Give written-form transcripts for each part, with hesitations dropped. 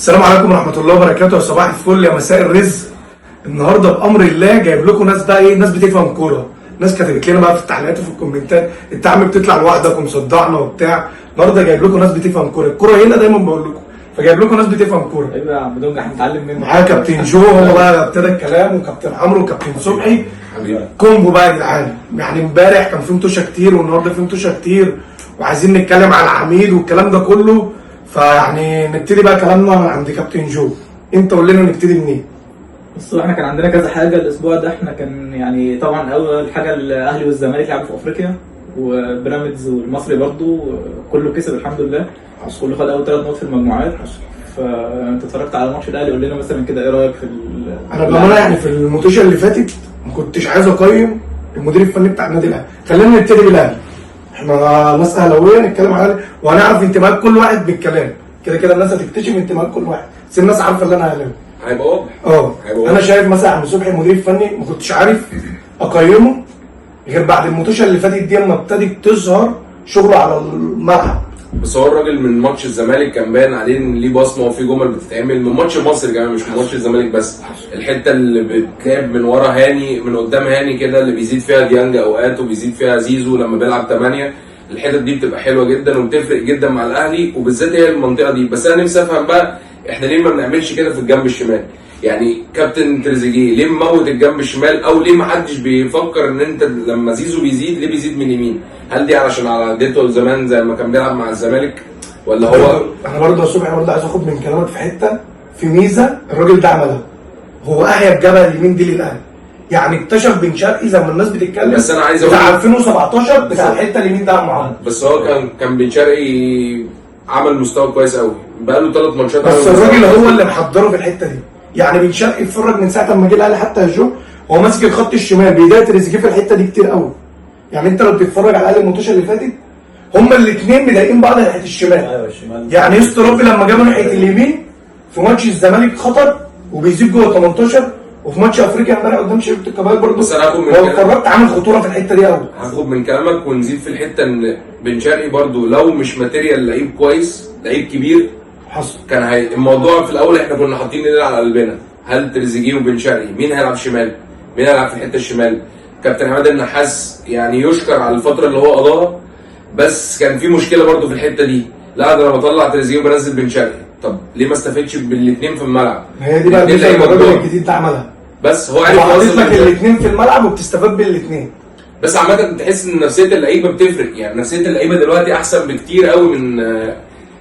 السلام عليكم ورحمة الله وبركاته، يا صباح الفل يا مساء الرزق. النهارده بأمر الله جايب لكم ناس بقى ايه، ناس بتفهم كورة، ناس كتبت لنا بقى في التعليقات وفي الكومنتات انت عم بتطلع لوحدك ومصدعنا وبتاع. النهارده جايب لكم ناس بتفهم كورة، الكورة هنا دايما بقول لكم، فجايب لكم ناس بتفهم كورة. ايوه يا عم دونجا، احنا بنتعلم منك. معايا كابتن جو، هو بقى ابتدى الكلام، وكابتن عمرو وكابتن صبحي. حبيبي combo بقى يا جدعان. يعني امبارح كان في متوشه كتير والنهارده في متوشه كتير، وعايزين نتكلم على العميد والكلام ده كله. فيعني نبتدي بقى كلامنا عند كابتن جو، انت قول لنا نبتدي منين؟ بصوا، احنا كان عندنا كذا حاجة الاسبوع ده. احنا كان يعني طبعا اول حاجة الاهلي والزمالك لعبوا في افريقيا، وبيراميدز والمصري برضو، كله كسب الحمد لله، كله خد اول 3 نقط في المجموعات. فانت اتفرجت على ماتش الاهلي، قول لنا مثلا كده ايه رايك في انا بامانه يعني في الموتوشه اللي فاتت ما كنتش عايز اقيم المدير الفني بتاع النادي الاهلي. خلينا نبتدي بالاهلي، احنا ناس اهلاويه نتكلم على الاهلي وهنعرف انتماءات كل واحد بالكلام. كده كده الناس هتكتشف انتماءات كل واحد، بس الناس عارفه ان انا اهلاوي. هيبقى واضح. هيبقى انا واضح. شايف مثلا عم صبحي المدير الفني ما كنتش عارف اقيمه غير بعد الموتوشه اللي فاتت دي، اما ابتدت تظهر شغله على الملعب. بس هو الراجل من ماتش الزمالك كان باين عليه ان ليه بصمة، وفي جمل بتتعمل من ماتش مصر كمان، مش من ماتش الزمالك بس. الحتة اللي بتلعب من ورا هاني، من قدام هاني كده، اللي بيزيد فيها ديانج اوقات وبيزيد فيها زيزو لما بيلعب 8، الحتت دي بتبقى حلوة جدا وبتفرق جدا مع الاهلي، وبالذات هي المنطقة دي. بس انا نفسي افهم بقى احنا ليه ما بنعملش كده في الجنب الشمال؟ يعني كابتن تريزيجيه ليه مموت الجنب الشمال؟ او ليه ما حدش بيفكر ان انت لما زيزو بيزيد ليه بيزيد من اليمين؟ هل دي علشان على عادته زمان زي ما كان بيلعب مع الزمالك، ولا هو انا برضه يا صبحي برضه عايز اخد من كلامك في حتة، في ميزة الراجل ده عملها، هو احيا الجبهة اليمين دي للاهلي. يعني اكتشف بن شرقي زي ما الناس بتتكلم. بس أنا عايز أقول- بتاع 2017 بتاع الحتة اليمين ده يا عم عمرو. بس هو كان بن شرقي عمل مستوى كويس قوي، بقاله 3 ماتشات بس عمل مستوى الراجل كويس. هو اللي محضرة في الحتة دي. يعني بن شرقي اتفرج من ساعة ما جه الاهلي حتى يا جو، هو ماسك الخط الشمال بيضايق تريزيجيه في الحتة دي كتير قوي. يعني انت لو بتتفرج على الاهلي الماتش اللي فاتت، هما الاثنين مضايقين بعض ناحية الشمال. ايوه الشمال. يعني يستر ربي لما جابوا ناحية اليمين في ماتش الزمالك خطر وبيزيد جوه 18، وفي ماتش افريقيا امبارح قدام شركة الكبائر برضه بس أنا هاخد من لو كلامك. اتفرجت عامل خطورة في الحتة دي قوي. هاخد من كلامك ونزيد في الحتة ان بن شرقي برضو لو مش material لعيب كويس، لعيب كبير، حصل. كان هي الموضوع في الاول احنا كنا حاطين ايدينا على قلبنا، هل تريزيجيه وبن شرقي مين هيلعب شمال؟ مين هيلعب في الحتة الشمال؟ كابتن عماد النحاس يعني يشكر على الفترة اللي هو قضاها، بس كان في مشكلة برضو في الحتة دي. لا ده انا بطلع تريزيجيه وبنزل بن شرقي، طب ليه ما استفدش بالاثنين في الملعب؟ ما هي دي بقى الاتنين الميزة اللي لعيبة الراجل كبار. الجديد ده عملها. بس هو هو عرف حاطط يوصل لك للجول. الاثنين في الملعب وبتستفاد بالاثنين. بس عامة تحس ان نفسية اللعيبة بتفرق، يعني نفسية اللعيبة دلوقتي احسن بكتير قوي من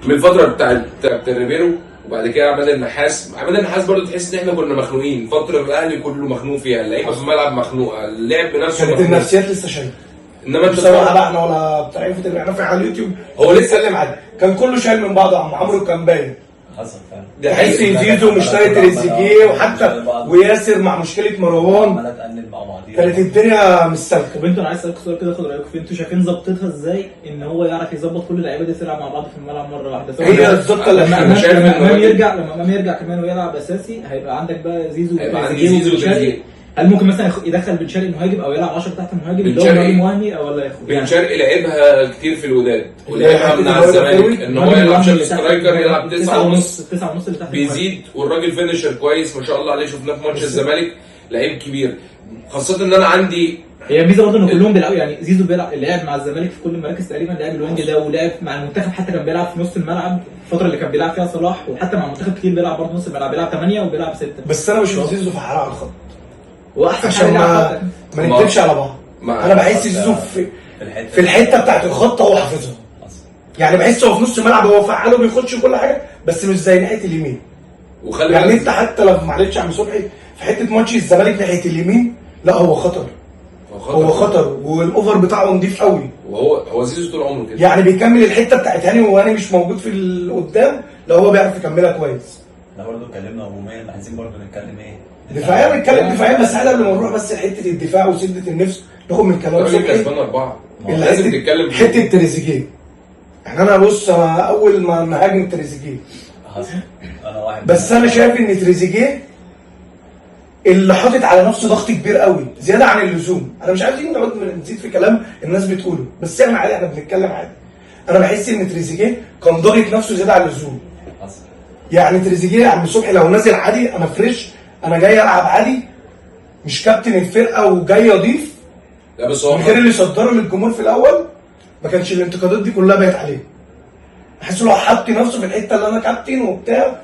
الفترة بتاعت كابتن ريبيرو وبعد كده عماد النحاس. عماد النحاس برضه تحس ان احنا كنا مخنوقين، فترة الاهلي كله مخنوق فيها، اللعيبة في الملعب مخنوقة، اللعب نفسه كانت مخنوق. النفسيات لسه شايله. انما انت سواء بقى احنا ولا بتاع إيه، اللي احنا على اليوتيوب هو لسه- بيتكلم عادي، كان كله شايل من بعض. يا عم عمرو كان باين حصل فعلا. ده تحس حقيقي. زيزو مش طايق تريزيجيه، وحتى وياسر مع مشكلة مروان، عماله تقلل مع بعضيها. كانت الدنيا مش سالكة. طب انتوا، انا عايز اسالكم سؤال كده خد رايكم فيه، انتوا شايفين ظبطتها ازاي ان هو يعرف يظبط كل اللعيبة دي تلعب مع بعض في الملعب مرة واحدة؟ سواء هي الظبطه اللي لما أنا امام شايف لما إن امام الراجل- يرجع لما امام يرجع كمان ويلعب اساسي، هيبقى عندك بقى زيزو هيبقى عندي وتريزيجيه زيزو وبن شرقي. وتريزيجيه. هل ممكن مثلا يدخل بن شرقي مهاجم او يلعب 10 تحت مهاجم بن اللي هو شرقي- مهاجم وهمي او ولا ياخد بن شرقي لعبها كتير في الوداد ولعبها حتة مع الواد الزمالك القوي. ان هو يلعب شاب striker، يلعب 9.5، 9.5 اللي تحت المهاجم. بيزيد، والراجل finisher كويس ما شاء الله عليه، شفناه في ماتش الزمالك لعيب كبير، خاصة ان انا عندي هي الميزة برضه ان كلهم بيلعبوا، يعني زيزو بيلعب لعب مع الزمالك في كل المراكز تقريبا، لعب ال wing ده ولعب مع المنتخب، حتى كان بيلعب في نص الملعب الفترة اللي كان بيلعب فيها صلاح، وحتى مع المنتخب كتير بيلعب برضه نص الملعب، بيلعب 8 وبيلعب 6. بس انا بشوف زيزو في حالة على الخط. واحسن عشان حاجة ما لعب ما نكذبش على بعض، انا بحس زيزو في في الحتة في الحتة بتاعت الخط هو حافظها. حصل. يعني بحس هو في نص الملعب هو فعال وبيخش كل حاجه، بس مش زي ناحية اليمين. وخلي يعني بالك انت حتى لو معلش يا عم صبحي في حتة ماتش الزمالك ناحية اليمين، لا هو خطر. هو خطر. هو خطر وال over بتاعه نضيف قوي. وهو هو زيزو طول عمره كده. يعني بيكمل الحتة بتاعت هاني، وهاني مش موجود في قدام، لو هو بيعرف يكملها كويس. احنا برضه اتكلمنا هجوميا، عايزين برضه نتكلم ايه؟ دفاعيا بنتكلم دفاعيا، بس احنا قبل ما نروح بس لحته الدفاع وسده النفس ناخد من كلام الراجل صبحي كسبان 4، اللي لازم تتكلم حتة تريزيجيه. يعني انا بص، انا اول ما نهاجم تريزيجيه حصل. انا واحد بس انا شايف ان تريزيجيه اللي حاطط على نفسه ضغط كبير قوي زيادة عن اللزوم. انا مش عايزين نقعد نزيد في كلام الناس بتقوله، بس احنا عادي احنا بنتكلم عادي. انا بحس ان تريزيجيه كان ضاغط نفسه زيادة عن اللزوم. حصل. يعني تريزيجيه يا عم صبحي لو نازل عادي، انا fresh، انا جاي العب عادي، مش كابتن الفرقة وجاي اضيف، لا بس هو من غير اللي صدره للجمهور في الاول، ما كانش الانتقادات دي كلها بقت عليه. بحس لو حط نفسه في الحتة اللي انا كابتن وبتاع،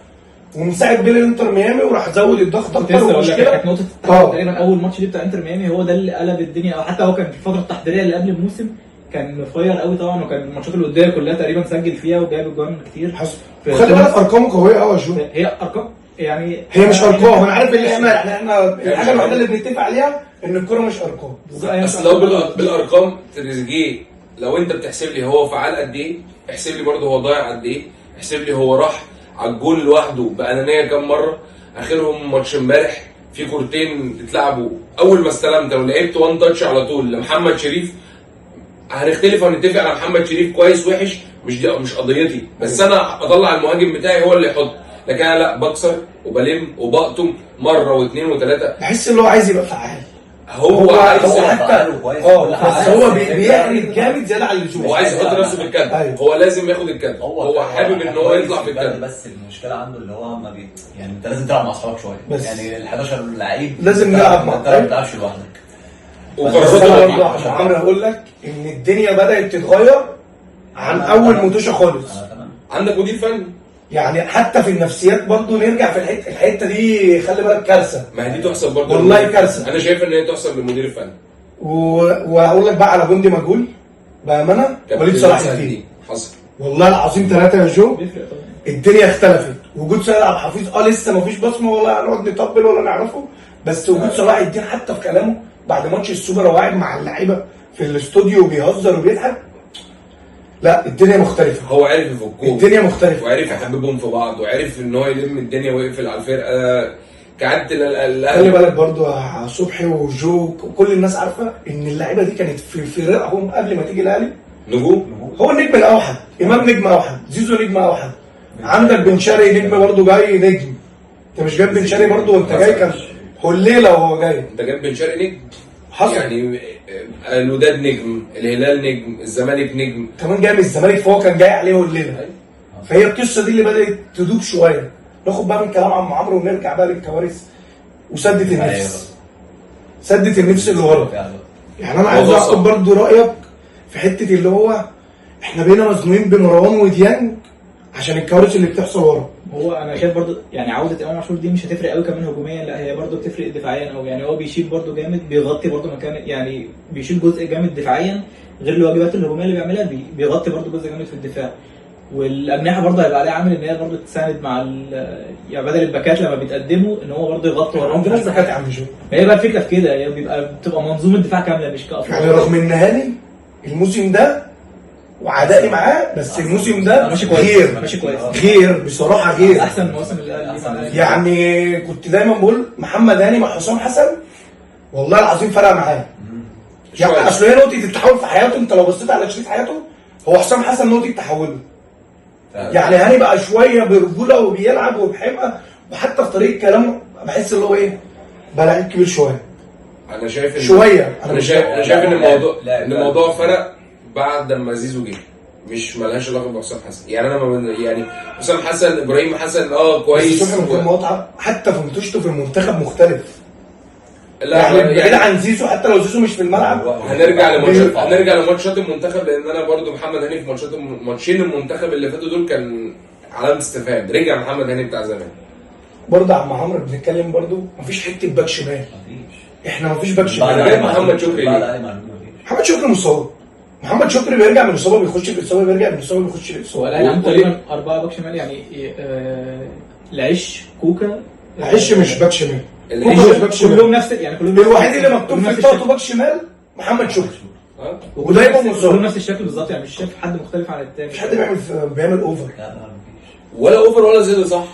ومساعد بين الانتر ميامي وراح زود الضغط كنت اكتر لسه اقول لك ومشكلة. كانت نقطة التحول تقريبا اول ماتش دي بتاع انتر ميامي هو ده اللي قلب الدنيا، او حتى هو كان في الفترة التحضيريه اللي قبل الموسم كان مفير قوي طبعا، وكان الماتشات الودية كلها تقريبا سجل فيها وجايب اجوان كتير. حصل. خلي بالك ارقامه قوية قوي يا جو. هي ارقام يعني هي مش ارقام، انا عارف ان احنا يعني احنا الحاجة الوحيدة اللي بنتفق عليها ان الكورة مش ارقام. بالظبط، هي مش اصل لو أرقام. بالارقام تريزيجيه لو انت بتحسب لي هو فعال قد ايه، احسب لي برضه هو ضايع قد ايه، احسب لي هو راح على الجول لوحده بانانيه كام مرة. اخرهم ماتش امبارح في كورتين اتلعبوا اول ما استلمت ولعبت one touch على طول لمحمد شريف. هنختلف وهنتفق على محمد شريف كويس وحش، مش دي مش قضيتي، بس انا اطلع المهاجم بتاعي هو اللي يحط، لكن انا لا بكسر وبلم وبقطم مرة واثنين وثلاثة. بحس ان هو عايز يبقى فعال. هو عايز هو هو حتى فعال وكويس. بس هو بيعند جامد زيادة عن اللزوم. هو عايز يحط نفسه في الكادر. أيوة. هو لازم ياخد الكادر، هو حابب ان هو كويس يطلع في البدن، الكادر. بس المشكلة عنده اللي هو ما بي يعني انت لازم تلعب مع اصحابك شوية. بس. يعني ال 11 لعيب لازم نلعب مع- انت ما بتلعبش لوحدك. بس وقراراته انا غريبة. برضه عشان عمرو هقول لك ان الدنيا بدات تتغير عن اول موتوشه خالص. انا تمام. عندك مدير فني. يعني حتى في النفسيات برضه نرجع في الحتة دي، خلي بالك كارثة. ما هي دي تحسب برضه والله للمدير. كارثة. انا شايف ان هي تحسب للمدير الفني. وهقول لك بقى على جندي مجهول بامانه، وليد صلاح الدين. حصل. والله العظيم ثلاثة يا جو، بيفرق طبعا. الدنيا اختلفت. وجود سيد عبد الحفيظ لسه مفيش بصمة ولا هنقعد نطبل ولا نعرفه، بس وجود صلاح الدين حتى في كلامه بعد ماتش السوبر وهو قاعد مع اللعيبة في الاستوديو وبيهزر وبيضحك، لا الدنيا مختلفة. هو عرف يفكهم، الدنيا مختلفة. وعرف يحببهم في بعض، وعرف ان هو يلم الدنيا ويقفل على الفرقة كعادة خلي الاهلي. بالك برضو يا صبحي وجو وكل الناس عارفه ان اللعيبة دي كانت في فرقهم قبل ما تيجي الاهلي. نجوم. هو النجم الاوحد، امام نجم اوحد، زيزو نجم اوحد، عندك بن شرقي نجم برضو جاي نجم. انت مش جايب بن شرقي برضو وانت جاي كان هليله وهو جاي. انت جايب بن شرقي نجم. حصل. يعني الوداد نجم، الهلال نجم، الزمالك نجم. كمان جاي من الزمالك فهو كان جاي عليه الليلة. فهي القصة دي اللي بدات تدوب شوية. ناخد بقى من كلام عم عمرو ونرجع بقى للكوارث وسدت النفس. سدت النفس اللي ورا. فعلا. يعني انا عايز موضوع اخد صعب. برضو رايك في حتة اللي هو احنا بقينا مزنوقين بمروان وديانج عشان الكوارث اللي بتحصل ورا. هو انا شايف برضو يعني عوده امام عاشور دي مش هتفرق قوي كمان هجوميا، لا هي برضو بتفرق دفاعيا، او يعني هو بيشيل برضو جامد، بيغطي برضو مكان، يعني بيشيل جزء جامد دفاعيا غير الواجبات الهجومية اللي بيعملها، بيغطي برضو جزء جامد في الدفاع. والاجنحه برضو هيبقى عليها عامل ان هي برضو تساند مع يعني بدل الباكات لما بيتقدموا ان هو برضو يغطي ما وراهم. عندناش باكات يا عم جو. ما هي بقى الفكرة في كده، هي بتبقى منظومة دفاع كاملة مش كافراد. يعني رغم ان هاني الموسم ده وعدائي معاه، بس الموسم ده ماشي كويس، غير، ماشي كويس، غير بصراحة غير. احسن مواسم اللي أحسن. يعني كنت دايما بقول محمد هاني مع حسام حسن والله العظيم فرق معاه. يعني شوية. اصل هي نقطة التحول في حياته، انت لو بصيت على شريط حياته هو حسام حسن نقطة تحوله. فعلا. يعني هاني بقى شوية برجوله وبيلعب وبحمقى، وحتى في طريقه كلامه بحس اللي هو ايه، بقى لعيب كبير شوية. انا شايف ان شوية. انا شايف ان الموضوع لا، ان لا. الموضوع فرق بعد ما زيزو جه، مش ملهاش علاقة بحسام حسن. يعني انا ما يعني حسام حسن، ابراهيم حسن بس كويس. صبحي من غير مقاطعه حتى في متوشته في المنتخب مختلف. لا يعني بعيد عن زيزو، حتى لو زيزو مش في الملعب. هنرجع لماتشات المنتخب، لان انا برضو محمد هاني في ماتشات ماتشين المنتخب اللي فاتوا دول كان علامة استفهام. رجع محمد هاني بتاع زمان. برضه يا عم عمرو بنتكلم برضه مفيش حتة باك شمال. مفيش. احنا مفيش باك بعد شمال. أنا علي جايب محمد معلول. شكري بعد ليه؟ علي معلول مفيش. محمد شكري مصاب. محمد شكري بيرجع من الاصابة بيخش في الاصابة، بيرجع من الاصابة بيخش في هو الاصابة. الاهلي عنده تقريبا 4 باك شمال، يعني العش، كوكا. العش مش باك شمال. العش كوكا مش باك شمال. كلهم نفس يعني كلهم نفس- الوحيد اللي مكتوب كلهم في نفس بطاقته الشكل. باك شمال محمد شكري. اه ودايما كلهم مصاب. نفس الشكل بالظبط، يعني مش شايف حد مختلف عن التاني. مفيش حد بيعمل over. لا لا مفيش. ولا over ولا زيادة صح.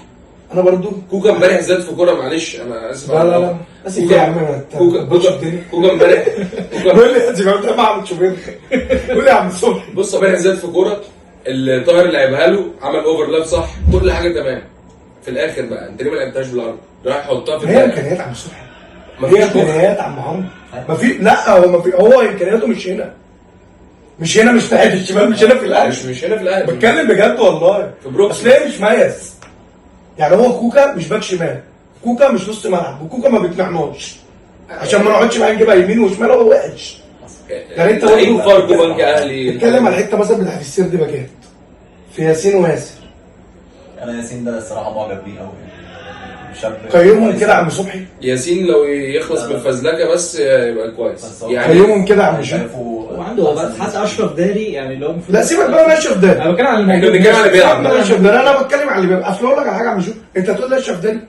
انا برضو كوكا امبارح زاد في كورة، معلش انا اسف. لا لا لا بس يا عم ما كوكا تكبرش كوكا الدنيا. كوكا امبارح كوكا قول لي انت ما بتابع عم شوبير. قول لي يا عم صبحي. بص امبارح زاد في كورة اللي طاهر لعبها له، عمل overlap صح، كل حاجة تمام. في الاخر بقى انت ليه ما لعبتهاش بالعرض؟ رايح حطها في ما هي الدايرة. امكانيات عم صبحي، هي مفيش كورة. امكانيات عم عمرو. ما في، لا هو ما في، هو امكانياته مش هنا، مش هنا، مش ناحية الشمال، مش هنا في الاهلي. مش هنا في الاهلي. بتكلم بجد والله. في بروكسل. اصل هي مش ميز. يعني هو كوكا مش باك شمال، كوكا مش نص ملعب، وكوكا ما بيقنعناش عشان ما نقعدش بقى نجيبها يمين وشمال، هو وحش. يعني انت لعيب برضه فاركو بنك اهلي. اتكلم على الحتة مثلا بتاعت ال third باكات في ياسين وياسر. انا ياسين ده الصراحة معجب بيه قوي، شاب قيمهم كويس. كده يا عم صبحي. ياسين لو يخلص من الفزلكه بس يبقى كويس بس هو يعني. قيمهم كده يا عم شيخ. شايفه وعنده هو بس حتى اشرف داري يعني اللي هو المفروض. لا سيبك بقى من اشرف داري. انا بتكلم على احنا الموضوع. بنتكلم على اللي سيبك بيلعب. من اشرف داري، انا بتكلم على اللي بيبقى. اصل اقول لك على حاجة يا عم شو، انت هتقول لي اشرف داري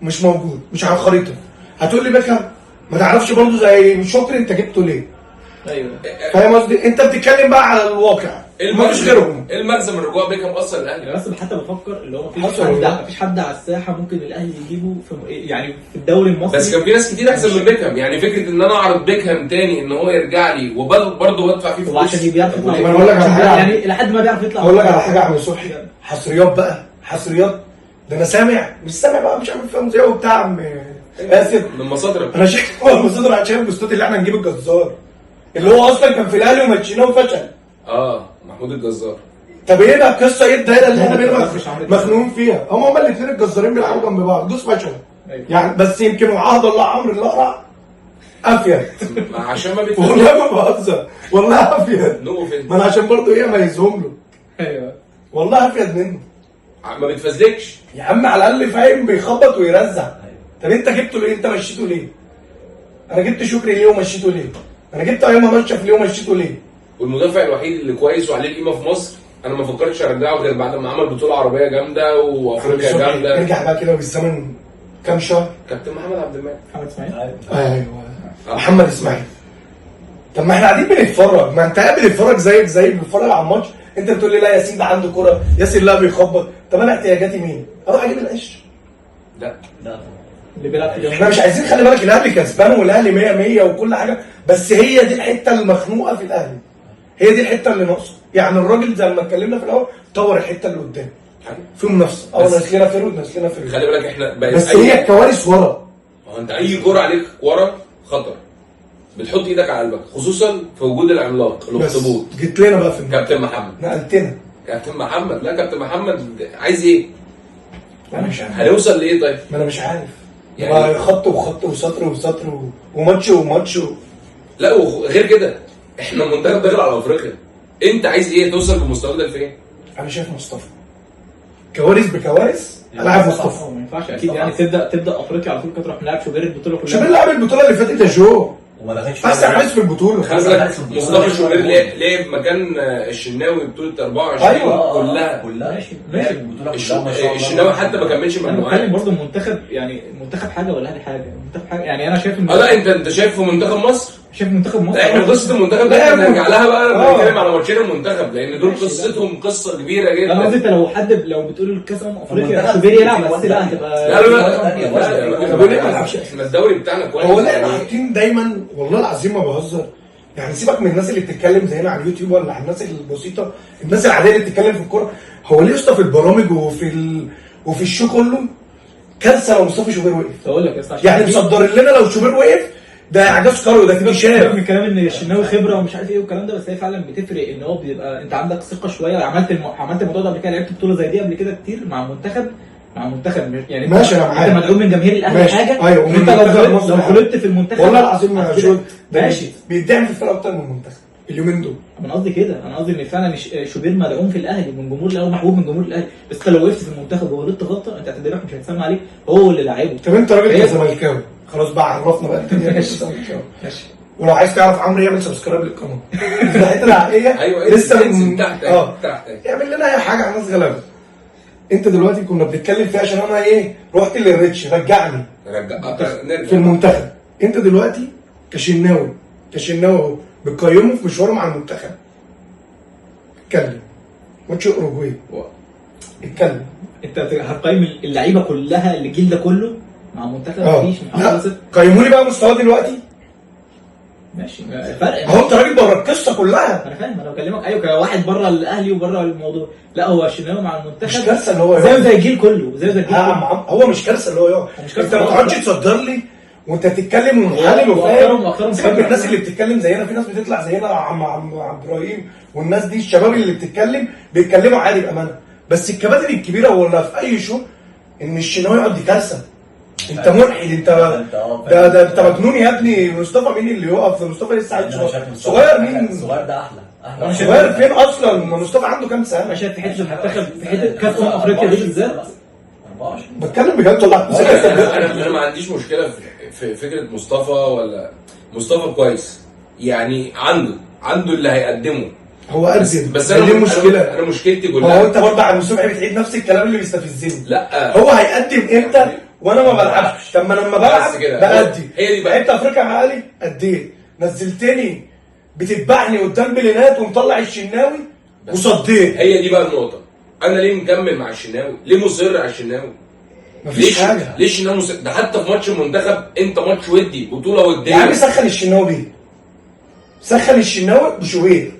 مش موجود مش على الخريطة، هتقول لي بيكهام ما تعرفش برضه زي شكري انت جبته ليه؟ ايوه فاهم قصدي؟ انت بتتكلم بقى على الواقع، ما فيش غيرهم. ايه المغزى من رجوع بيكهام اصلا الاهلي؟ انا بس حتى بفكر اللي هو مفيش حصل حد، والله. مفيش حد على الساحة ممكن الاهلي يجيبه في يعني في الدوري المصري. بس كان في ناس كتير احسن من بيكهام، يعني فكرة ان انا اعرض بيكهام تاني ان هو يرجع لي وبرضه بدفع فيه هو عشان فلوس. بيعرف يطلع. ما انا اقول لك على حاجة. يعني لحد ما بيعرف يطلع. اقول لك على حاجة يا عم صبحي، حصريات بقى حصريات. ده انا سامع مش سامع بقى، مش عامل فيها مذيع وبتاع عم اسف. من مصادرك. انا شايف هو المصادر عشان البوستات اللي احنا نجيب الجزار اللي هو اصلا كان في الاهلي ومشيناه وفشل. اه محمود الجزار. طب ايه بقى القصة؟ ايه الدايرة اللي احنا بينا مش عامل مخنوقين فيها؟ هم الاثنين الجزارين بيلعبوا جنب بعض، دوس فشل أيوة. يعني. بس يمكن وعهد الله عمرو الاقرع افيد. عشان ما بيتفرجش. والله ما بهزر، والله افيد. no offense. ما انا عشان برضه ايه اميزهم له. ايوه والله افيد منه ما بيتفزلكش يا عم، على الاقل فاهم بيخبط ويرزع. طب انت جبته ليه؟ انت مشيته ليه؟ انا جبت شكري ليه ومشيته ليه؟ انا جبت ايمن اشرف ليه ومشيته ليه؟ والمدافع الوحيد اللي كويس وعليه القيمة في مصر انا ما فكرتش ارجعه غير بعد ما عمل بطوله عربية جامدة وافريقيا جامدة. نرجع بقى كده بالزمن كام شهر. كابتن محمد عبد المنعم. محمد اسماعيل. ايوه محمد اسماعيل. طب ما احنا قاعدين بنتفرج، ما انت قاعد بتتفرج زيك زي بتتفرج على الماتش، انت بتقول لي لا ياسين ده عنده كرة، ياسين لا بيخبط. طب انا احتياجاتي مين؟ اروح اجيب القش؟ لا لا اللي بيلعب في احنا مش عايزين، خلي بالك الاهلي كسبان والاهلي 100 100 وكل حاجة، بس هي دي الحتة المخنوقه في الاهلي، هي دي الحتة اللي ناقصه. يعني الراجل زي ما اتكلمنا في الاول طور الحتة اللي قدام في منافسه، اه بس- ناقص لنا forward، ناقص لنا forward، خلي بالك احنا بقت بس هي الكوارث ورا. ما هو انت اي كورة عليك ورا خطر، بتحط ايدك على قلبك، خصوصا في وجود العملاق بس الاخطبوط جيت لنا بقى في النقطة. كابتن محمد. نقلتنا كابتن محمد، لا كابتن محمد عايز ايه؟ انا مش عارف، هنوصل لايه طيب؟ ما انا مش عارف يعني- يعني خط وخط وسطر وسطر وماتش وماتش لا وغير كده احنا المنتخب داخل على افريقيا، انت عايز ايه؟ توصل بمستواك ده لفين؟ انا شايف مصطفى كوارث بكوارث، العب مصطفى. ما ينفعش اكيد يعني تبدا افريقيا على طول كده تروح ملاعب شوبير البطولة كلها. شوبير لعب البطولة اللي فاتت يا جو، وما دخلش احسن حارس في البطولة. خلي بالك مصطفى شوبير لعب مكان الشناوي بطوله 24 أيوة. كلها. كلها ماشي، ماشي. البطولة كلها ما شاء الله. الشناوي حتى ما كملش انا بتكلم مجموعات. برضه المنتخب، يعني المنتخب حاجة والاهلي حاجة، المنتخب حاجة. يعني انا شايف اه لا انت شايف في منتخب مصر؟ شايف منتخب مصر. لا احنا قصة المنتخب ده لا، احنا نرجع لها بقى لما آه. نتكلم على ماتشين المنتخب، لان دول ماشي، لا. قصتهم قصة كبيرة جدا. انا قصدي انت لو حد لو بتقول الكاس افريقيا المنتخب شوبير يلعب في بس لا هتبقى لا لا لا لا، لا، طب وليه ما يلعبش؟ احنا الدوري بتاعنا كويس. هو لا احنا حاطين دايما، والله العظيم ما بهزر، يعني سيبك من الناس اللي بتتكلم زينا على اليوتيوب ولا على الناس البسيطة، الناس العادية اللي بتتكلم في الكورة. هو ليه يا اسطى في البرامج وفي ال show كله كارثة لو مصطفى شوبير وقف؟ بقول لك يا اسطى عشان يعني مصدر لنا لو شوبير وقف ده اعجاز كروي، ده سيبك اكتشاف. من الكلام ان الشناوي خبره ومش عارف ايه والكلام ده، بس هي فعلا بتفرق ان هو بيبقى انت عندك ثقة شوية. عملت الموضوع ده قبل كده، لعبت بطوله زي دي قبل كده كتير مع المنتخب، مع المنتخب يعني انت ماشي، أنا معاك. انت مدعوم من جماهير الاهلي ماشي. حاجة. أيوة، ومن انت لو منتخب غلطت مصر لو حاجة. غلطت في المنتخب والله العظيم يا جو ده ماشي. بيدعم في الفرقة اكتر من المنتخب اليومين دول. انا قصدي كده، انا قصدي ان فعلا شوبير مدعوم في الاهلي من جمهور الاهلي ومحبوب من جمهور الاهلي، بس انت لو وقفت في المنتخب وغلطت غلطه انت اعتبارك مش هيتسمى عليك هو اللي لعبه. طب انت راجل إيه؟ زملكاوي خلاص بقى، عرفنا بقى الدنيا انت زملكاوي. ماشي. ولو عايز تعرف عمرو يعمل subscribe للقناة. الحتة الحقيقية ايوه لسه انزل تحت اه تحت. اعمل لنا اي حاجة على ناس غلابة. انت دلوقتي كنا بنتكلم فيها عشان انا ايه رحت للريتش رجعني رجع في نرجع. المنتخب. انت دلوقتي كشناوي اهو بتقيمه في مشواره مع المنتخب. اتكلم ماتش اوروجواي، اتكلم. انت هتقيم اللعيبة كلها اللي الجيل ده كله مع المنتخب؟ اه مفيش من لا اول صفر. قيموني بقى مستواه دلوقتي. ماشي فرق. اهو انت راجل بره القصة كلها. انا فاهم، انا بكلمك ايوه كواحد بره الاهلي وبره الموضوع. لا هو الشناوي مع المنتخب مش كارثة اللي هو زيه يقع. زي الجيل كله، زيه زي الجيل لا يا كله. عم، هو مش كارثة اللي هو يقع. مش كارثة انت ما خالص، تقعدش لا. تصدر لي وانت بتتكلم ومحلل وفاهم. وأكترهم سيبك من خبرة. الناس اللي بتتكلم زينا، في ناس بتطلع زينا عم عبد ابراهيم والناس دي، الشباب اللي بتتكلم بيتكلموا عادي بامانه، بس الكباتن الكبيرة ولا في اي show ان الشناوي يقعد، دي كارثة. انت ملحد انت، انت اه ده انت مجنون يا ابني. مصطفى مين اللي يقف؟ ده مصطفى لسه عيل انا صغير. شايف مصطفى صغير مين؟ الصغير ده احلى احلى. صغير فين اصلا؟ ما مصطفى عنده كام سنة؟ انا شايف في حتة المنتخب، في حتة كاس افريقيا دي بالذات. 24. بتكلم بجد والله. انا ما عنديش مشكلة في فكرة مصطفى، ولا مصطفى كويس يعني، عنده اللي هيقدمه. هو قدم، بس هي انا دي المشكلة. انا مشكلتي ما هو كلها انت برضه عم صبحي بتعيد نفس الكلام اللي بيستفزني. لا هو هيقدم امتى وانا ما بلعبش؟ طب ما لما بلعب بس كده. بأدي. هي دي بقى. لعبت افريقيا مع اهلي اديت، نزلتني بتتبعني قدام بلينات ومطلع الشناوي وصديت. هي دي بقى النقطة. انا ليه مكمل مع الشناوي؟ ليه مصر على الشناوي؟ مفيش ليش حاجة. ليش الشناوي مصر؟ ده حتى في ماتش المنتخب، انت ماتش ودي، بطوله وديه. يا عم سخن الشناوي بيه، سخن الشناوي بشوبير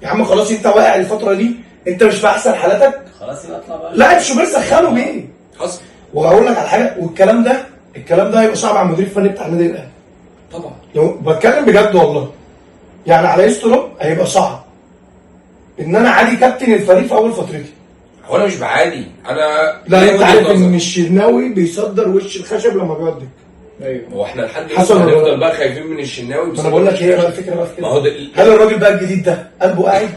يا عم. خلاص انت واقع الفترة دي، انت مش في احسن حالاتك. خلاص يبقى اطلع بقى. لاعب شوبير سخنة بيه. حصل. وهقول لك على حاجة، والكلام ده الكلام ده هيبقى صعب على المدير الفني بتاع النادي الاهلي. طبعا. لو بتكلم بجد والله، يعني على يستروب هيبقى صعب ان انا عادي كابتن الفريق في اول فترتي. هو انا مش بعادي، انا لا ليا انت وجهة عارف نظر. ان الشناوي بيصدر وش الخشب لما بيقعد دكه. ايوه. هو احنا لحد حصل دلوقتي ولا هنفضل لا؟ بقى خايفين من الشناوي؟ ما انا بقول لك هي بقى الفكرة بقى في ما هو كده. ده هل الراجل بقى الجديد ده قلبه قاعد؟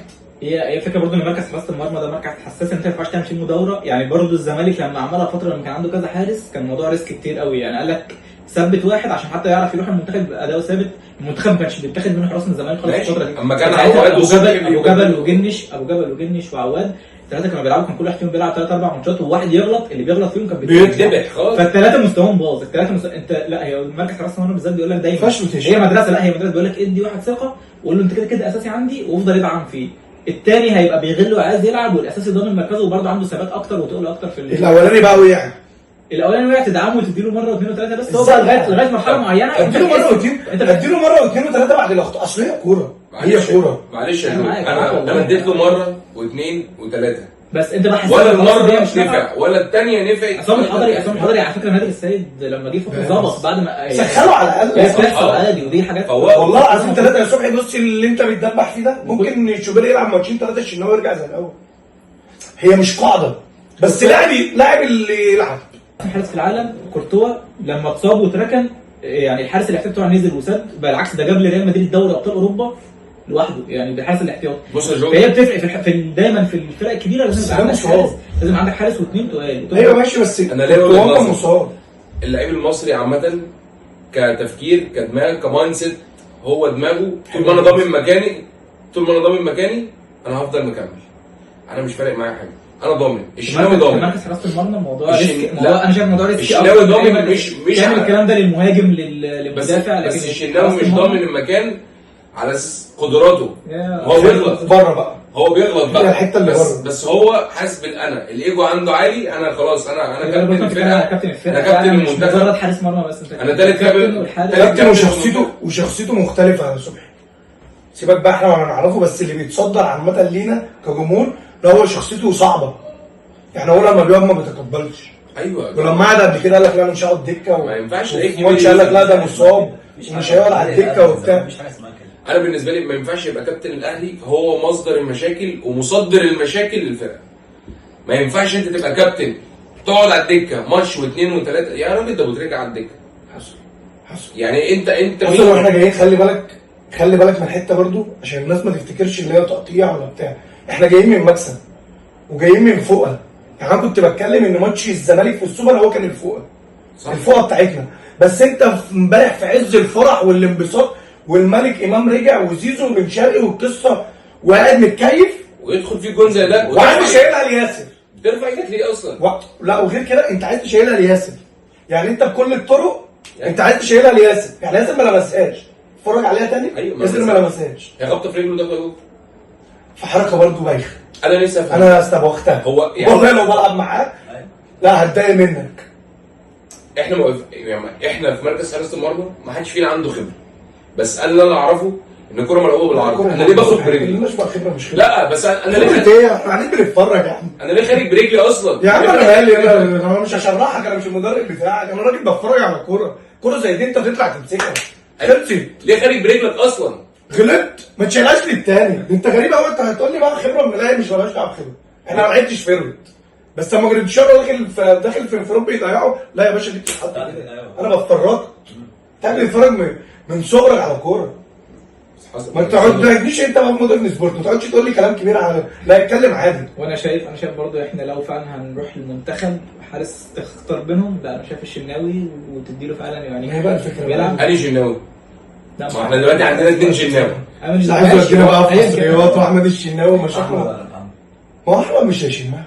هي فكرة برضه ان مركز حراسة المرمى ده مركز حساس، انت ما ينفعش تعمل فيه مداوره. يعني برضه الزمالك لما عملها فترة لما كان عنده كذا حارس كان الموضوع risk كتير قوي، يعني قال لك ثبت واحد عشان حتى يعرف يروح المنتخب يبقى اداؤه ثابت. المنتخب ما كانش بيتاخد منه حراس من الزمالك خالص ماشي. الفترة دي. أما كان ساعتها عواد ابو وصبحي جبل ابو بيبقى- جبل وجنش ابو جبل وجنش وعواد، الثلاثة كانوا بيلعبوا، كان كل واحد فيهم بيلعب ثلاث اربع ماتشات، وواحد يغلط، اللي بيغلط فيهم كان بيتذبح خالص. فالثلاثه مستواهم باظ. الثلاثة انت لا، هي مركز حراسة المرمى بالذات بيقول لك دايما فيهاش rotation. هي مدرسه، لا هي مدرسه، بيقول لك ادي واحد ثقة وقول له انت كده كده اساسي عندي وافضل ادعم فيه. الثاني هيبقى بيغل وعايز يلعب، والاساسي ضامن مركزه وبرضه عنده ثبات اكتر وتقل اكتر في الاولاني بقى وقع. الاولاني وقع، تدعمه وتديله مرة واثنين وثلاثة، بس هو إزاي؟ بقى لغاية مرحلة معينة انت اديله مرة بتحس- واثنين، انت اديله مرة واثنين وثلاثة بعد الاخطاء، اصل هي كورة، هي معلش كورة. معلش يا أنا جو، معاك، معاك انا والله. انا اديت له مرة واثنين وثلاثة، بس انت بقى حسيت ولا خلاص إن هي المرة مش نافعة. نفع ولا الثانية نفعت. عصام الحضري على فكرة نادر السيد لما جه فترة ظبط بعد ما سخنة على الاقل. هي بتحصل آه. عادي، ودي حاجات فهو- والله العظيم ثلاثة يا صبحي. بص اللي انت بتدبح فيه ده ممكن شوبير يلعب ماتشين ثلاثة الشناوي يرجع زي الاول. هي مش قاعدة، بس لاعب اللي يلعب. احسن حارس في العالم كورتوا لما اتصاب واتركن، يعني الحارس الاحتياطي بتاعه نزل وسد، بالعكس ده جاب لريال مدريد دوري ابطال اوروبا لوحده، يعني ده الحارس الاحتياطي. بص يا جو، فهي بتفرق في دايما في الفرق الكبيرة لازم بس يبقى ده عندك مصاب. حارس، لازم عندك حارس واثنين تقال. ايوه ماشي، بس أنا ليا وجهة هو نظر. مصاب. اللعيب المصري عامة كتفكير كدماغ ك mindset، هو دماغه طول ما انا ضامن مكاني، طول ما انا ضامن مكاني انا هفضل مكمل، انا مش فارق معايا حاجة، انا ضامن. الشناوي ضامن. مركز حراسة المرمى موضوع risk، موضوع لا. انا شايف موضوع risk الشناوي أكتر من ضامن أي مركز. مش تعمل على- الكلام ده للمهاجم بس للمدافع، لكن بس الشناوي حراسة مش المرمى- ضامن المكان على اساس قدراته. يا- هو بيغلط، بره بقى. هو بيغلط بقى هي الحتة اللي بس بره. بس هو حاسس بالانا، الايجو عنده عالي. انا خلاص، انا أنا كابتن برضه بتتكلم على الفرقة، كابتن الفرقة، انا كابتن فعلا مش المنتخب. مجرد حارس مرمى بس، انت أنا تالت كابتن. والحارس. تالت كابتن، وشخصيته مختلفة يا صبحي. سيبك بقى احنا ما نعرفه، بس اللي بيتصدر عامة لينا كجمهور لا هو شخصيته صعبة. يعني هو لما بيقعد ما بيتقبلش. ايوه ولما قعد قبل كده قال لك لا انا مش هقعد دكه ما ينفعش وفي لعيب ماتش كبير قال لك لا ده ينزل. مصاب مفيش ومش حاجة هيقعد على الدكة وبتاع. مفيش حاجة اسمها كده. انا بالنسبة لي ما ينفعش يبقى كابتن الاهلي هو مصدر المشاكل ومصدر المشاكل للفرقة. ما ينفعش انت تبقى كابتن تقعد على الدكة ماتش واثنين وثلاثة، يا راجل ده ابو تريكه على الدكة. حصل حصل. يعني انت بص مين؟ واحنا جايين، خلي بالك، خلي بالك من حتة برضو عشان الناس ما تفتكرش اللي هي تقطيع ولا بتاع. احنا جايين من مكسب وجايين من فوقه. يعني انا كنت بتكلم ان ماتش الزمالك في السوبر هو كان الفوقه، صح. الفوقه بتاعتنا. بس انت امبارح في عز الفرح والانبساط والملك امام رجع وزيزو وبن شرقي والقصه، وقاعد متكيف ويدخل فيك جون زي ده وعايز شايلها لياسر. ترفع ايدك ليه اصلا؟ لا وغير كده انت عايز تشيلها لياسر. يعني انت بكل الطرق انت عايز تشيلها لياسر. يعني ياسر ما لمسهاش، اتفرج عليها تاني. أيوة، ما ياسر ما لمسهاش. هي خبطه في رجله داخله جول. في حركة برضو بايخة. انا نفسي افهم انا استبوختها هو يعني- والله لو بلعب معاه أيوة. لا هتضايق منك. احنا موقف... يعني احنا في مركز حراسة المرمى ما حدش فينا عنده خبره، بس انا اللي انا اعرفه ان الكره ملعوبه بالعرض، انا ليه باخد برجلي؟ مش بقى خبره، مش خبره. لا بس انا خبره ليه ايه؟ احنا قاعدين بنتفرج يا عم. انا ليه خارج برجلي اصلا؟ يا عم انا مالي، انا مش هشرحك، انا مش المدرب بتاعك، انا راجل بتفرج على كورة. كورة زي دي انت تطلع تمسكها، خلصت. ليه خارج برجلك اصلا؟ غلطت ما تشيلهاش للتاني. انت غريب قوي، انت هتقول لي بقى خبره من لا مش مالهاش دعوه بخبره. احنا ما لعبتش forward، بس لما جريديشار داخل في انفراد بيضيعه، لا يا باشا دي بتتحط كده. أيوة. انا بتفرجت، انت بتتفرج من صغرك على كورة. حصل. ما تقعد ما تجيش انت بقى في مودرن سبورت ما تقعدش تقول لي كلام كبير على، لا اتكلم عادي. وانا شايف، انا شايف برضو احنا لو فعلا هنروح المنتخب حارس تختار بينهم، لا انا شايف الشناوي وتديله فعلا يعني. ما هي بقى الفكرة بيلعب. انهي شناوي؟ لا، ما احنا دلوقتي عندنا اثنين شناوي. انا مش مش عايز يودينا بقى في أيا كان. مصريات واحمد الشناوي ومشاكله. احمد ولا محمد؟ ما هو احمد مش هيشمها.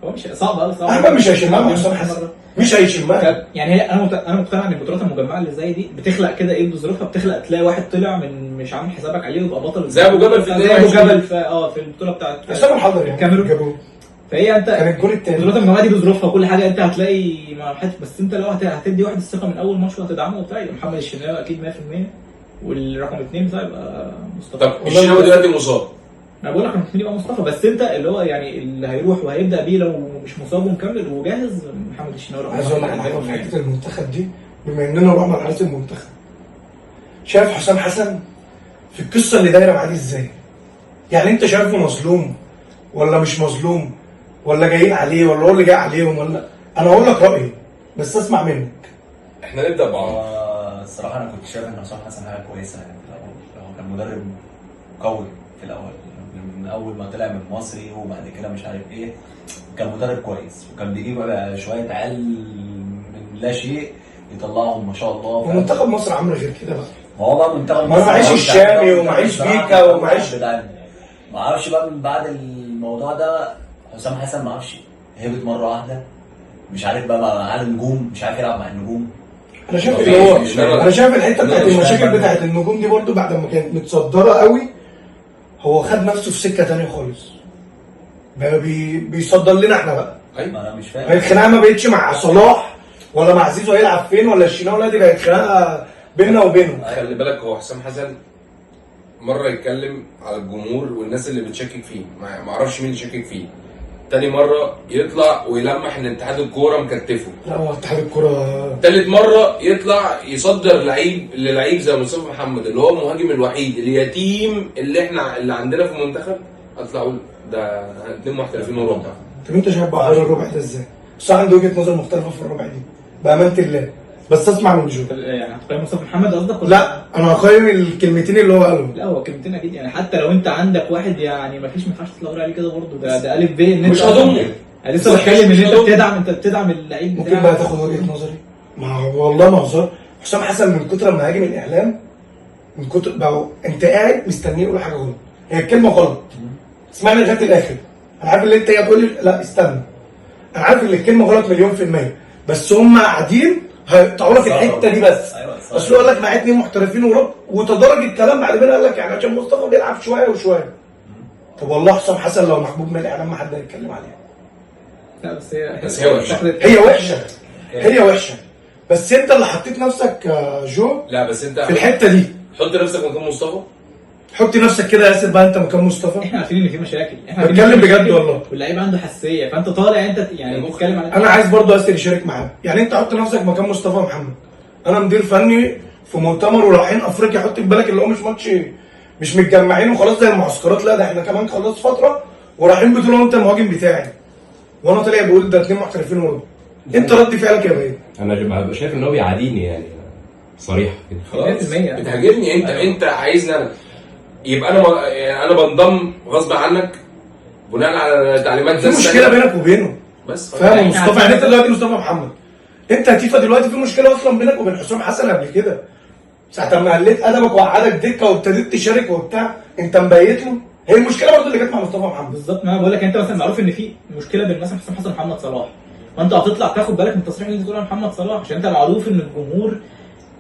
هو مش صعب قوي، صعب. احمد مش هيشمها مع حسام حسن، مش هيشمها. طب يعني هي انا انا مقتنع ان البطولات المجمعة اللي زي دي بتخلق كده ايه بظروفها، بتخلق تلاقي واحد طلع من مش عامل حسابك عليه ويبقى بطل زي أبو جبل في زي ابو 22. جبل في في البطولة بتاعت حسام الحضري يعني الكاميرون. جابوه فهي انت كان الجول التاني. البطولات المجمعة دي بظروفها وكل حاجة انت هتلاقي مع حد، بس انت لو هتدي واحد الثقة من اول ماتش وهتدعمه وبتاع يبقى محمد الشناوي اكيد 100%، والرقم اثنين بتاع يبقى مصطفى. طب الشناوي دلوقتي مصاب. انا بقول لك رقم اثنين يبقى مصطفى، بس انت اللي هو يعني اللي هيروح وهيبدا بيه لو مش مصاب ومكمل وجاهز محمد الشناوي رقم عايز اقول لك واحد. على حاجة في حتة المنتخب دي، بما اننا رحنا لحارس المنتخب، شايف حسام حسن في القصة اللي دايرة معاه دي ازاي؟ يعني انت شايفه مظلوم ولا مش مظلوم، ولا جايين عليه، ولا هو اللي جاي عليهم؟ ولا انا هقول لك رايي بس اسمع منك. احنا نبدا بعمر. هو الصراحة انا كنت شايف ان حسام حسن حاجة كويسة يعني في الاول، هو كان مدرب قوي في الاول من اول ما طلع من مصري وبعد كده مش عارف ايه، كان مدرب كويس وكان بيجيب بقى شوية عيال من لا شيء يطلعهم ما شاء الله. ومنتخب مصر عامل غير كده بقى. ما هو بقى منتخب ما انا مصر معيش بتاع- الشامي بتاع- ومعيش بتاع- بيكا ومعيش- بتاع- ما اعرفش بقى من بعد الموضوع ده حسام حسن ما اعرفش هبط مرة واحدة، مش عارف بقى مع النجوم، مش عارف يلعب مع النجوم. انا شايف طبيعي. اللي هو انا انا شايف الحتة بتاعت مش المشاكل فاهم. بتاعت النجوم دي برضو بعد ما كانت متصدره قوي، هو خد نفسه في سكة تانية خالص بقى، بيصدر لنا احنا بقى. ايوه ما انا مش فاهم. الخناقة ما بقتش مع صلاح ولا مع زيزو هيلعب فين ولا الشناوي، لا دي بقت خناقه بيننا وبينه. خلي بالك هو حسام حسن مرة يتكلم على الجمهور والناس اللي بتشكك فيه، ما اعرفش مين اللي شكك فيه. تاني مرة يطلع ويلمح ان اتحاد الكورة مكتفه. لا هو اتحاد الكورة. تالت مرة يطلع يصدر لعيب للعيب زي مصطفى محمد اللي هو المهاجم الوحيد اليتيم اللي احنا اللي عندنا في المنتخب، اطلع اقول ده اتنين محترفين وربع. طب انت شايف بقى حوار الربع ده ازاي؟ بس عنده وجهه نظر مختلفة في الربع دي بامانه الله، بس اسمع من جو. يعني هتقيم مصطفى محمد قصدك ولا؟ لا انا هقيم الكلمتين اللي هو قالهم. لا هو كلمتين اكيد يعني، حتى لو انت عندك واحد يعني ما فيش، ما ينفعش تطلع عليه كده برضه، ده الف ب ان انت مش هضمه. انا لسه بتكلم ان مش انت هضمه. بتدعم، انت بتدعم اللعيب ممكن بتاعك. بقى تاخد وجهه نظري؟ ما هو والله ما هزار، حسام حسن من كتر ما هاجم الاعلام، من كتر بقى انت قاعد مستنيه يقول حاجة غلط، هي الكلمة غلط، اسمعني لغاية الاخر. انا عارف اللي انت هتقول لي لا استنى، انا عارف ان الكلمة غلط 1,000,000%، بس هم قاعدين هيقطعوا لك الحتة دي بس. ايوه صح. اصل هو قال لك معايا اتنين محترفين ورب، وتدرج الكلام بعد كده قال لك يعني عشان مصطفى بيلعب شوية وشوية. طب والله حسام حسن لو محبوب من الاعلام ما حد هيتكلم عليه. لا بس هي بس هي وحشة. هي وحشة، هي وحشة، بس انت اللي حطيت نفسك يا جو لا بس انت في الحتة دي. حط نفسك مكان مصطفى. حط نفسك كده يا ياسر بقى انت مكان مصطفى. احنا عارفين ان في مشاكل، احنا عارفين إن بتكلم في بجد مشاكل، والله. واللعيب عنده حساسية، فانت طالع انت يعني المخ. بتتكلم على انا عايز برضو ياسر يشارك معانا، يعني انت حط نفسك مكان مصطفى محمد. انا مدير فني في مؤتمر ورايحين افريقيا، حط في بالك اللي هو مش ماتش، مش متجمعين وخلاص زي المعسكرات، لا ده احنا كمان خلاص فترة ورايحين بطوله وانت المهاجم بتاعي، وانا طالع بقول ده اتنين محترفين ورا، انت رد فعلك يا بيه؟ انا هبقى شايف ان هو بيعاديني يعني صريح كده. خلاص 100%. بتهاجمني انت. أيوة. انت عايزني انا يبقى انا ما... يعني انا بنضم غصب عنك بناء على تعليمات في ناس مشكلة تانية. بينك وبينه. بس فاهم إحنا مصطفى؟ عارفين. يعني انت دلوقتي مصطفى محمد، انت يا تيفا دلوقتي في مشكلة اصلا بينك وبين حسام حسن قبل كده، ساعة ما قلت ادبك وقعدك دكه وابتديت تشارك وبتاع، انت مبيت له. هي المشكلة برضه اللي جت مع مصطفى محمد. بالظبط، ما انا بقول لك انت مثلا معروف ان في مشكلة بين مثلا حسام حسن ومحمد صلاح، فانت هتطلع تاخد بالك من التصريح اللي انت بتقوله عن محمد صلاح، عشان انت معروف ان الجمهور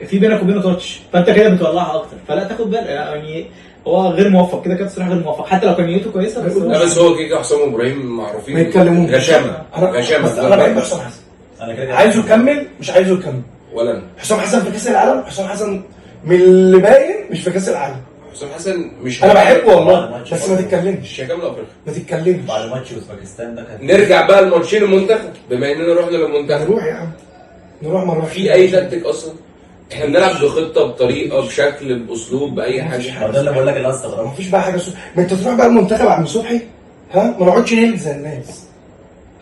في بينك وبينه تاتش، فانت كده بتولعها اكتر، فلا تاخد بالك يعني هو غير موفق كده كده، تصريح غير موفق حتى لو كان نيته كويسة، بس هو لا بس هو كيكا حسام وابراهيم معروفين ما يتكلموش. غشامه انا غشامه. بس انا بحب حسام حسن، انا كده كده عايزه يكمل مش عايزه يكمل. ولا انا. حسام حسن في كاس العالم، حسام حسن من اللي باين مش في كاس العالم. حسام حسن مش انا بحبه والله، ماتش بس ما برضه. تتكلمش، مش هيكمل افريقيا. ما تتكلمش. بعد ماتش اوزبكستان ده كان نرجع بقى لماتشين المنتخب بما اننا رحنا للمنتخب. نروح يا عم، نروح ما نروحش. في اي تكتيك اصلا؟ احنا بنلعب بخطه، بطريقة، بشكل، باسلوب، باي حاجة. ما ده اللي بقول لك اللي انا استغربته. مفيش بقى حاجة صبحي، ما انت تروح بقى المنتخب عم صبحي، ها ما نقعدش نهلك زي الناس.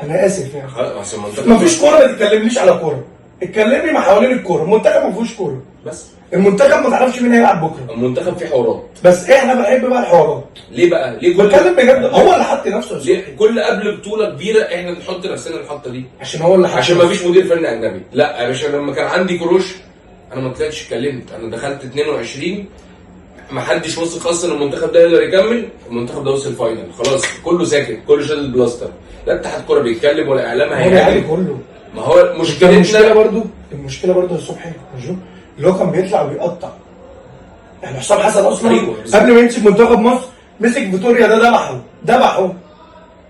انا اسف يعني. خلاص المنتخب مفيش كورة، ما تتكلمليش على كورة، اتكلمني مع حوالين الكورة. المنتخب ما فيهوش كورة، بس المنتخب ما تعرفش مين هيلعب بكره، المنتخب فيه حوارات. بس احنا بنحب بقى الحوارات. ليه بقى؟ ليه كل بتكلم بجد، هو اللي حط نفسه يا ليه صبحي. كل قبل بطوله كبيرة احنا نحط نفسنا الحطه دي؟ عشان هو اللي حط عشان نفسه. ما فيش مدير فني اجنبي. لا يا باشا، لما كان عندي كروش انا ما طلعتش اتكلمت، انا دخلت 22 ما حدش وثق اصلا المنتخب ده يقدر يكمل. المنتخب ده وصل final، خلاص كله ساكت، كله شادد بلاستر، لا اتحاد كورة بيتكلم ولا اعلام هو بيعاني هيهاجم. كله. ما هو المشكلة مشكلتنا برضو، المشكلة برضو يا صبحي يا جو، اللي هو كان بيطلع وبيقطع. يعني حسام حسن اصلا أيوة، بالظبط. قبل ما يمسك منتخب مصر مسك فيتوريا ده ذبحه ذبحه.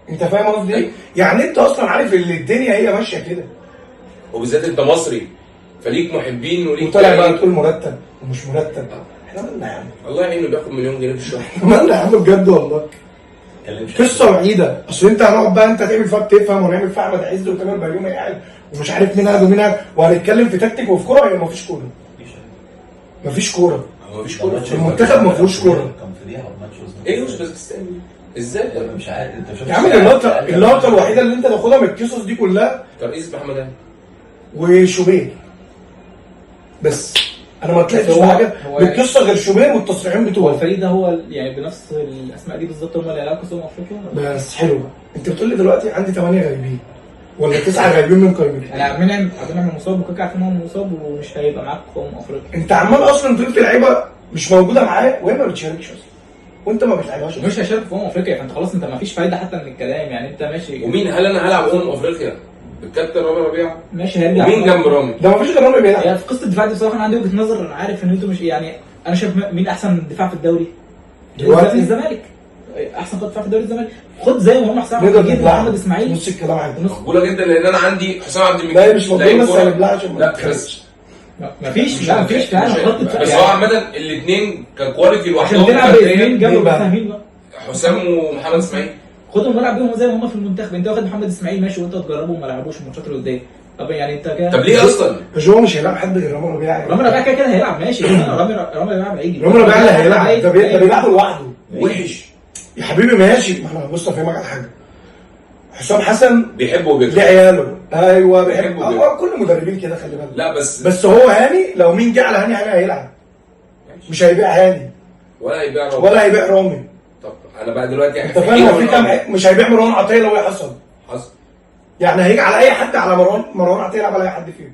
انت فاهم قصدي ايه؟ أيوة. يعني انت اصلا عارف ان الدنيا هي ماشية كده. وبالذات انت مصري فليك محبين وليك وطالع بقى تقول مرتب ومش مرتب. احنا مالنا يا عم؟ الله يعينه بياخد مليون جنيه في الشهر. مالنا يا عم بجد والله. اتكلمش. قصة وعيده. اصل انت هنقعد بقى انت تعمل فيها بتفهم، ونعمل فيها احمد عز وتامر بيومي قاعد ومش عارف مين قاعد ومين قاعد، وهنتكلم في تكتيك وفي كورة. هي مفيش كورة، مفيش كورة. هو مفيش كورة. المنتخب ما فيهوش كورة. كان فضيحة ماتش اوزبكستان. ايه اوزبكستان دي؟ ازاي؟ مش عارف انت شفت يا عم اللقطة الوحيدة اللي انت تاخدها من القصص دي كلها ترقيص محمد هاني وشوبير بس. انا ما طلعتش بحاجة من القصة غير شوبير والتصريحين هو بتوعه. الفريق ده هو يعني بنفس الاسماء دي بالظبط هم اللي هيلعبوا كاس افريقيا. بس حلو بقى. انت بتقول لي دلوقتي عندي 8 غايبين ولا 9 غايبين من قائمتي. يعني عبد المنعم مصاب، وكاكا عارفين ان هو مصاب ومش هيبقى معاك في افريقيا. انت عمال اصلا تقول في لعيبة مش موجودة معايا وهي ما بتشاركش اصلا، وانت ما بتلعبهاش. مش هيشارك في افريقيا، فانت خلاص انت ما فيش فايده حتى من الكلام يعني. انت ماشي ومين؟ هل انا هلعب افريقيا بالكابتن رامي ربيعة؟ ماشي هيرجع. ومين جنب رامي؟ ده ما فيش غير رامي بيلعب. يعني في قصة الدفاع دي بصراحة انا عندي وجهه نظر، انا عارف ان انتوا مش يعني، انا شايف مين احسن دفاع في الدوري دلوقتي؟ الزمالك احسن خط دفاع في الدوري الزمالك. خد زي ما هم حسام عبد نقدر المجيد نبلعها. ومحمد اسماعيل. نص الكلام عندي. نص. مقبولة جدا، لان انا عندي حسام عبد المجيد لا مش مقبولة، لعيب بس كورة. هنبلعها عشان ما لا نتخانقش. بس مفيش، لا مفيش فعلا خط دفاع بس يعني. هو عامة الاثنين ك quality عشان لوحدهم تلعب فردياً، باثنين ليه جنب بقى؟ فاهمين بقى. حسام ومحمد اسماعيل خدهم والعب بيهم زي ما هم في المنتخب. انت واخد محمد اسماعيل ماشي، وانت تجربه وما لعبوش الماتشات اللي قدام. طب يعني انت كده طب ليه اصلا؟ جو مش هيلعب حد غير رامي ربيعة. رامي ربيعة كده كده هيلعب ماشي. رامي ربيعة هيجي. رامي ربيعة اللي هيلعب ده ده بيلعبه لوحده. وحش. يا حبيبي ماشي، ما احنا بص افهمك على حاجة. حسام حسن بيحبه وبيكره. ليه عياله. ايوه بيحب. بيحبه وبيكره. كل المدربين كده خلي بالك. لا بس بس هو هاني لو مين جه على هاني، هاني هيلعب. مش هيبيع هاني ولا هيبيع رامي. ولا هيبيع رامي. طب انا بقى دلوقتي انت فاهم؟ هو في كام مش هيبيع مروان عطية لو هي حصل. حصل. يعني هيجي على اي حد، على مروان عطية يلعب على اي حد فيهم.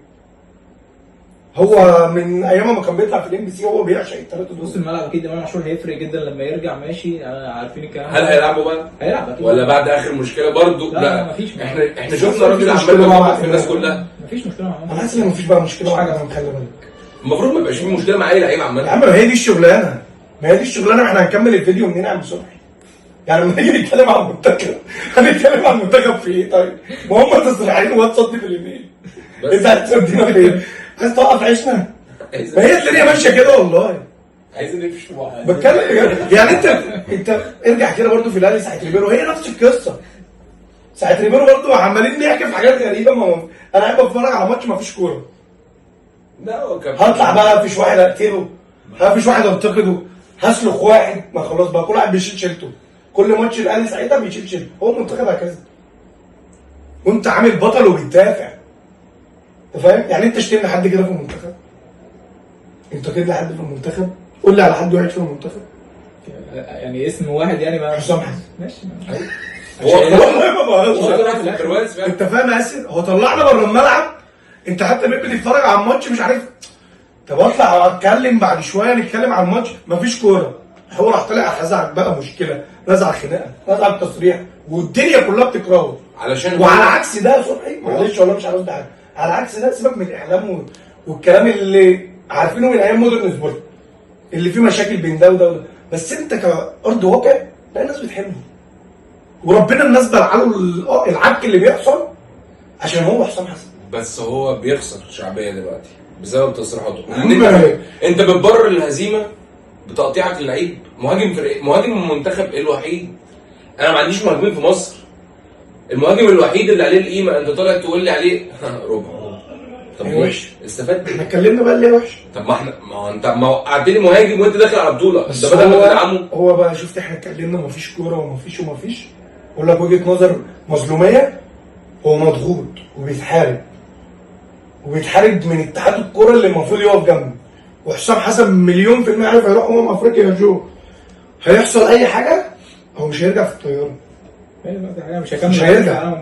هو من ايام ما كان بيطلع في الام بي سي هو بيعشق الثلاثة نص دول. الملعب اكيد امام عاشور هيفرق جدا لما يرجع ماشي. عارفين الكلام. هل هيلعبوا بقى؟ هيلعب اكيد. ولا بعد اخر مشكلة برضو؟ لا، لا، مفيش. احنا شفنا راجل مفيش عمال مشكلة مع بيخبط في الناس كلها. مفيش مشكلة مع انا حاسس ان مفيش بقى مشكلة مع حاجة، خلي بالك. المفروض ما يبقاش في مشكلة مع اي لعيب يا عامة. عم ما هي دي الشغلانة، ما هي دي الشغلانة. احنا هنكمل الفيديو منين يا عم صبحي؟ يعني لما نيجي نتكلم عن المنتخب هنتكلم عن المنتخب في ايه طيب؟ ما هم تصريحين واد صدي في اليمين. بس. انت عايز تودينا فين؟ عايز توقف عيشنا؟ ما هي الدنيا ماشية كده والله. عايزين نقفش في بعض. بتكلم بجد. يعني انت ارجع كده برضو في الاهلي ساعة ريبيرو، هي نفس القصة. ساعة ريبيرو برضو عمالين نحكي في حاجات غريبة. ما هو انا قاعد بتفرج على ماتش ما فيش كورة. لا هو كان هطلع بقى مفيش واحد اقتله، مفيش واحد انتقده، هسلخ واحد. ما خلاص بقى كل واحد بيشيل شيلته. كل ماتش الاهلي ساعتها بيشيل شيلته، هو المنتخب هكذا. وانت عامل بطل وبتدافع. انت فاهم؟ يعني انت شتمت حد كده في المنتخب؟ انتقد لحد في المنتخب؟ قول لي على حد وحش في المنتخب؟ يعني اسم واحد يعني ما حسام حسن. ماشي. هو والله ما هو بهزر. طلع في البرواز فعلا. انت فاهم يا ياسر؟ هو طلعنا بره الملعب. انت حتى بقيت بتتفرج على الماتش مش عارف. طب اطلع اتكلم بعد شوية، نتكلم على الماتش مفيش كورة. هو راح طلع رزعك بقى مشكلة، رزع خناقه، رزع تصريح، والدنيا كلها بتكرهه. علشان وعلى عكس ده يا صبحي، معلش والله مش عاوز ده حاجة، على عكس ده سيبك من الاعلام والكلام اللي عارفينه من ايام مودرن سبورت اللي فيه مشاكل بين ده وده وده، بس انت كارض واقع لا، الناس بتحبه وربنا الناس بلعله العك اللي بيحصل عشان هو حسام حسن. بس هو بيخسر شعبية دلوقتي بسبب تصريحاته. عم. انت بتبرر الهزيمة بتقطيعك للعيب مهاجم فريق، مهاجم المنتخب الوحيد. انا ما عنديش مهاجمين في مصر. المهاجم الوحيد اللي عليه القيمة انت طالع تقول لي عليه ربع. طب أيوة. ليه؟ وحش استفدت احنا اتكلمنا بقى اللي وحش. طب ما احنا ما هو انت ما وقعت لي مهاجم وانت داخل على بطوله، بس ده بدل ما هو تدعمه. هو بقى شفت احنا اتكلمنا مفيش كورة ومفيش ومفيش، اقول لك وجهه نظر مظلوميه. هو مضغوط وبيتحارب، وبيتحارب من اتحاد الكورة اللي المفروض يقف جنبه. وحسام حسن مليون في المية عارف هيروح افريقيا يا جو، هيحصل اي حاجة هو مش هيرجع في الطيارة. أيوة، دي حاجة مش هيكمل. مش هيرجع.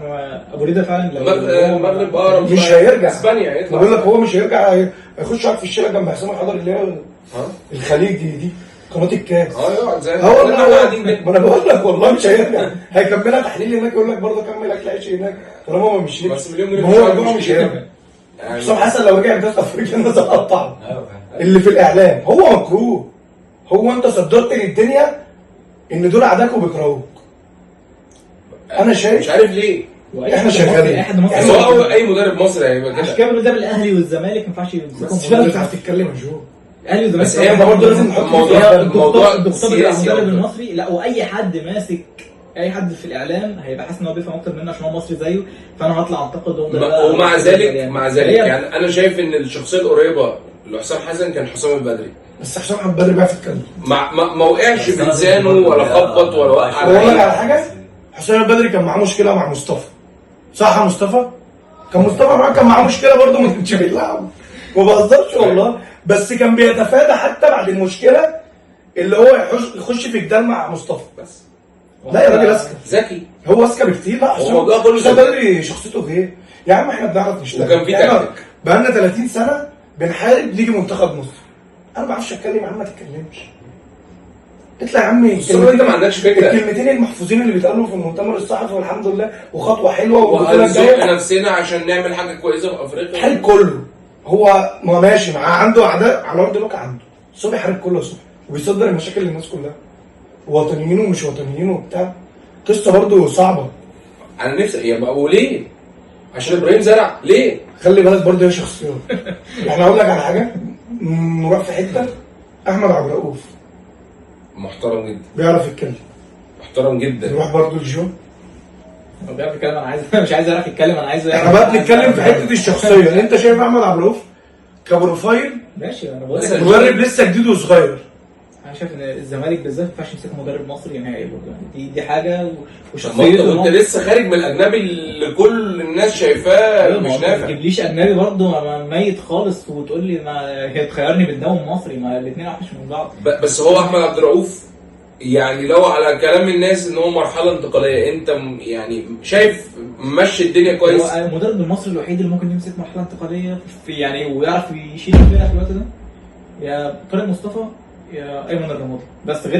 ابو ريده فعلا لو المغرب اقرب مش شوية. هيرجع. اسبانيا هيطلع. بقول لك هو مش هيرجع، هيخش يقعد في الشارع جنب حسام الحضري اللي هي الخليجي دي، قناة الكاس. يقعد زي اه والله احنا قاعدين كده. ما انا بقول لك والله مش هيرجع، هيكملها تحليل هناك، يقول لك برضه كمل اكل عيش هناك طالما ما مشيتش. بس مليون جنيه ما هو مش رجوعه مش مشكلة. هيرجع. يعني حسام حسن لو رجع من كاس افريقيا الناس هتقطعه. ايوه فعلا. اللي في الاعلام هو مكروه، هو انت صدرت للدنيا ان دول اعداك وبيكرهوك. انا شايف مش عارف ليه. وأي إحنا حد مصري- شغالين. اي حد مصري بس هو اي مدرب مصري هيبقى عشان كده. كده بنقول ده بالاهلي والزمالك ما ينفعش يمسكهم. بس انت بتعرف تتكلم يا جو. الاهلي والزمالك بس هي احنا برضه لازم نحط الموضوع الموضوع الضغوطات بتاع سياسي المدرب أكتر. المصري. لا، واي حد ماسك اي حد في الاعلام هيبقى حاسس ان هو بيفهم اكتر منه عشان هو مصري زيه، فانا هطلع انتقد وافضل ومع ذلك يعني. مع ذلك يعني انا شايف ان الشخصية القريبة لحسام حسن كان حسام البدري. بس حسام حسن بدري بيعرف يتكلم. ما وقعش بلسانه ولا خبط ولا وقع على اقول لك عينه. على حاجة، حسام البدري كان معاه مشكلة مع مصطفى، صح يا مصطفى؟ كان مصطفى معاه، كان معاه مشكلة برضه، ما كانش بيلعب، ما بهزرش والله، بس كان بيتفادى حتى بعد المشكلة اللي هو يخش في جدال مع مصطفى. بس لا يا راجل اذكى، ذكي. هو اذكى بكتير. لا حسام الموضوع كله حسام ذكي. بدري شخصيته غير يا عم، احنا بنعرف نشتغل. وكان في احنا تكتيك. بقالنا 30 سنة بنحارب نيجي منتخب مصر. انا ما بعرفش اتكلم يا عم، ما تتكلمش، اطلع يا عم. خصوصا انت ما عندكش فكرة. الكلمتين المحفوظين اللي بيتقالوا في المؤتمر الصحفي والحمد لله وخطوه حلوة والبطوله وهنزق الجاية. نفسنا عشان نعمل حاجة كويسة في افريقيا. حارب كله، هو ما ماشي معاه عنده اعداء على ارض الواقع، عنده بس هو بيحارب كله يا صبحي، وبيصدر المشاكل للناس كلها، وطنيين ومش وطنيين وبتاع، قصة برضه صعبة. انا نفسي يبقى وليه؟ عشان ابراهيم زرع ليه؟ خلي بالك برضه هي شخصيات. احنا اقول لك على حاجة، نروح في حتة، احمد عبد الرؤوف محترم جدا، بيعرف يتكلم. محترم جدا. نروح برضه لجو. هو بيعرف يتكلم، انا عايز مش عايز يعرف يتكلم، انا عايزه احنا بقى بنتكلم في حتة الشخصية، انت شايف احمد عبد الرؤوف ك profile ماشي، انا بقول بس لك مدرب لسه جديد وصغير. انا شايف ان الزمالك بالذات ما ينفعش يمسك مدرب مصري نهائي برضه يعني، دي حاجة ما وشخصيته انت لسه خارج من الاجنبي اللي كل الناس شايفاه أيوة، ما مش هو ما نافع. تجيبليش اجنبي برضه ميت خالص وتقول لي ما هي تخيرني بين ده والمصري، ما الاثنين اوحش من بعض. بس هو احمد عبد الرؤوف يعني لو على كلام الناس ان هو مرحلة انتقالية، انت يعني شايف مشي الدنيا كويس. هو المدرب المصري الوحيد اللي ممكن يمسك مرحلة انتقالية في يعني ويعرف يشيل الفرقة في الوقت ده يا طارق مصطفى يا ايمن الرمادي، بس غير